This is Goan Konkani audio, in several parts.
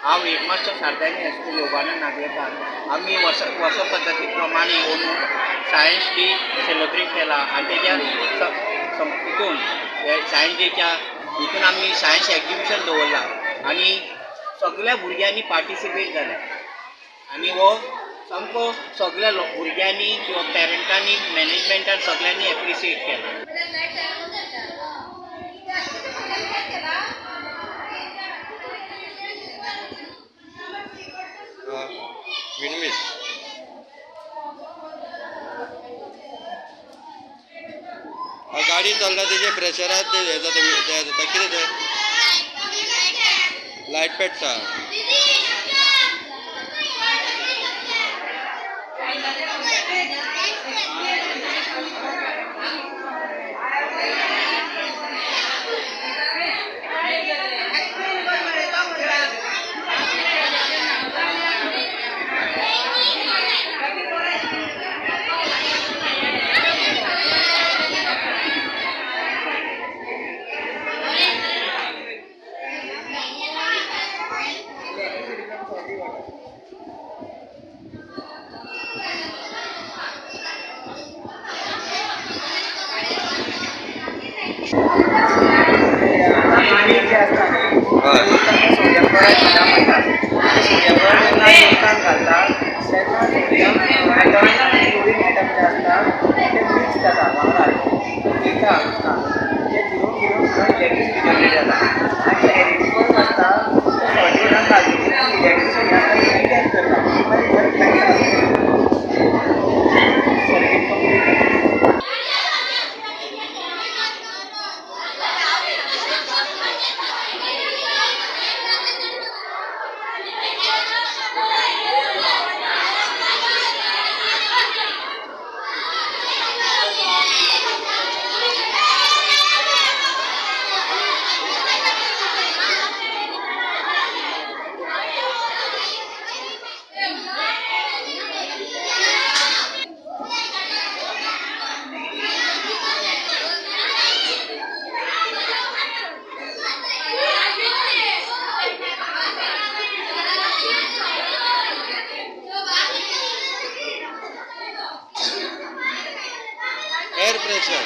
हांव हेडमास्टर शारदानी हायस्कूल योगानंद नागवेकार. आमी वर्स वर्स पद्दती प्रमाणे अंदू सायन्स डे सेलिब्रेट केला आनी तेज्या हितून सायन्स डेच्या हितून आमी सायन्स एग्जिबिशन दवरला आनी सगळ्या भुरग्यांनी पार्टिसिपेट जाले आनी हो सामको सगळ्या भुरग्यांनी किंवा पेरंटांनी, मॅनेजमेंटान सगळ्यांनी एप्रिशिएट केला. विंडमिल. गाडी चलता तेजे प्रेशरात ते हे जाता, ते जाता कितें तें लायट पेट्टा. सोडियम क्लोरायड म्हणटा, सोडियम क्लोरायड जेन्ना उदकान घालता तेन्ना सोडियम एटम आनी क्लोरीन एटम जे आसता ते मिक्स जाता, वांगडा वयता उदकान, ते फिरून फिरून फिरून इलेक्ट्रिसिटी जनरेट जाता. आनी एलईडी बल्ब आसता तो सॉल्टी वॉटरान घालतकीर इलेक्ट्रिसिटी आसता ती रिटॅक करता, मागीर बल्ब पेट्टा. Circuit complete. Air pressure.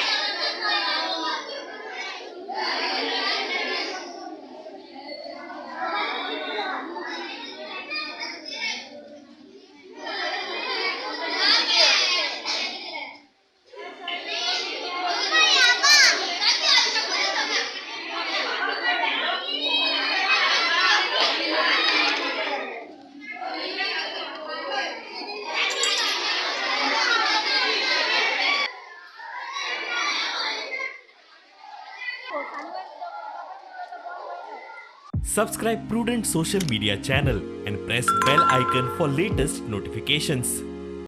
Subscribe Prudent Social Media channel and press bell icon for latest notifications.